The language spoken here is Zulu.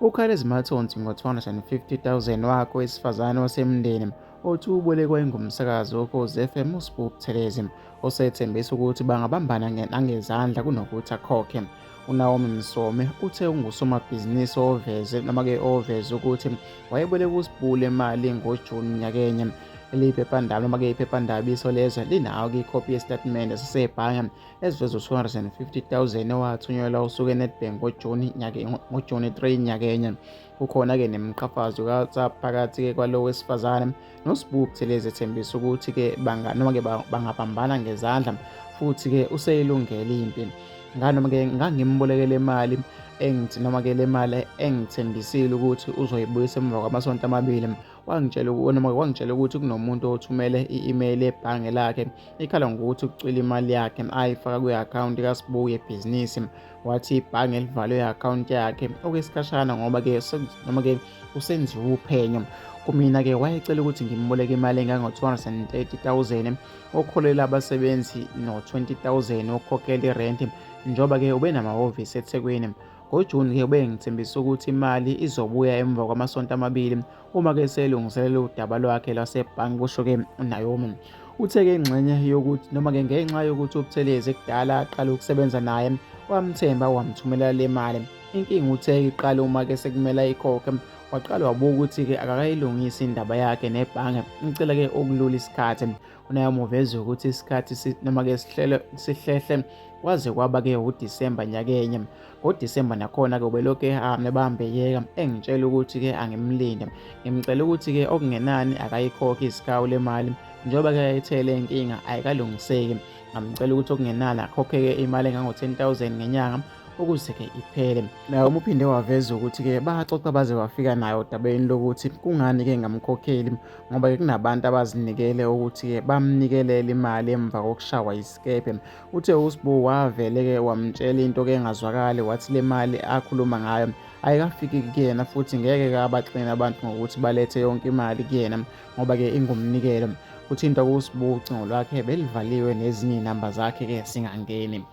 Ukhala ezimathonsi ngo-250,000 wakhe owesifazane wasemndeni othi ubolekwa ingumsakazi woKhozi FM uSbu Buthelezi osethembisa ukuthi bangabambana nangezandla kunokuthi akhokhe. UNaomi Msomi uthe ungusomabhizinisi oveze noma-ke oveze ukuthi wayeboleka uSbu le mali ngoJuni nyakenye. Leli phephandaba noma-ke iphephandaba Isolezwe linayo-ke ikhophi yesitatimende sasebhange esiveza u-250,000 owathunyelwa usuka eNedbank ngoJuni ngoJuni 3 nyakenye. Kukhona-ke nemiqhafazo ka-WhatsApp phakathi-ke kwalo wesifazane noSbu Buthelezi ethembisa ukuthi-ke noma-ke bangabambana ngezandla futhi-ke useyilungele impi. Nganoma-ke ngangimbolekele imali engithi noma-ke le mali engithembisile ukuthi uzoyibuyisa emva kwamasonto amabili wangitshela noma wangitshela ukuthi kunomuntu othumele i-email ebhange lakhe ikhala ngokuthi kucwila imali yakhe ayifaka kwi-akhawunti kaSbu yebhizinisi. Wathi ibhange livalwe i-akhawunti yakhe okwesikhashana ngoba-ke noma-ke kusenziwa uphenyo. Kumina-ke wayecela ukuthi ngimboleke imali engango-230 000 okholela abasebenzi no-20 000 okukhokhela irenti njengoba-ke ubenamahhovisi eThekwini. NgoJuni-ke ubengithembisa ukuthi imali izobuya emva kwamasonto amabili uma-ke eselungiselela udaba lwakhe lwasebhange, kusho-ke uNaomi. Uthe-ke ingxenye yokuthi noma-ke ngenxa yokuthi uButhelezi kudala aqala ukusebenza naye wamthemba wamthumela le mali. Inkinga uthe iqale uma-ke sekumele ayikhokhe waqala wabuka ukuthi-ke akakayilungisi indaba yakhe nebhange ucela-ke ukulula isikhathi. UNaomi uveze ukuthi isikhathi noma-ke sihlehle kwaze kwaba-ke uDisemba nyakenye. NgoDisemba nakhona-ke ubelokhu ebambeyeka engitshela ukuthi-ke angimlinde. Ngimcela ukuthi-ke okungenani akayikhokhe izikhawu le mali njengoba-ke ayethele inkinga ayikalungiseki. Ngamcela ukuthi okungenani akhokhe-ke imali engango-10 000 ngenyanga ukuze-ke iphele. Naye uphinde waveza ukuthi-ke baxoxa baze bafika naye odabeni lokuthi kungani-ke ngamkhokheli ngoba-ke kunabantu abazinikele ukuthi-ke bamnikelele imali emva kokushawa yisikebhe. Uthe uSbu wavele-ke wamtshela into-ke engazwakali wathi le mali akhuluma ngayo ayikafiki kuyena futhi ngeke-ke abaxine abantu ngokuthi balethe yonke imali kuyena ngoba-ke ingumnikelo. Kuthintwa kuSbu ucingo lwakhe belivaliwe nezinye iy'namba zakhe-ke singangeni.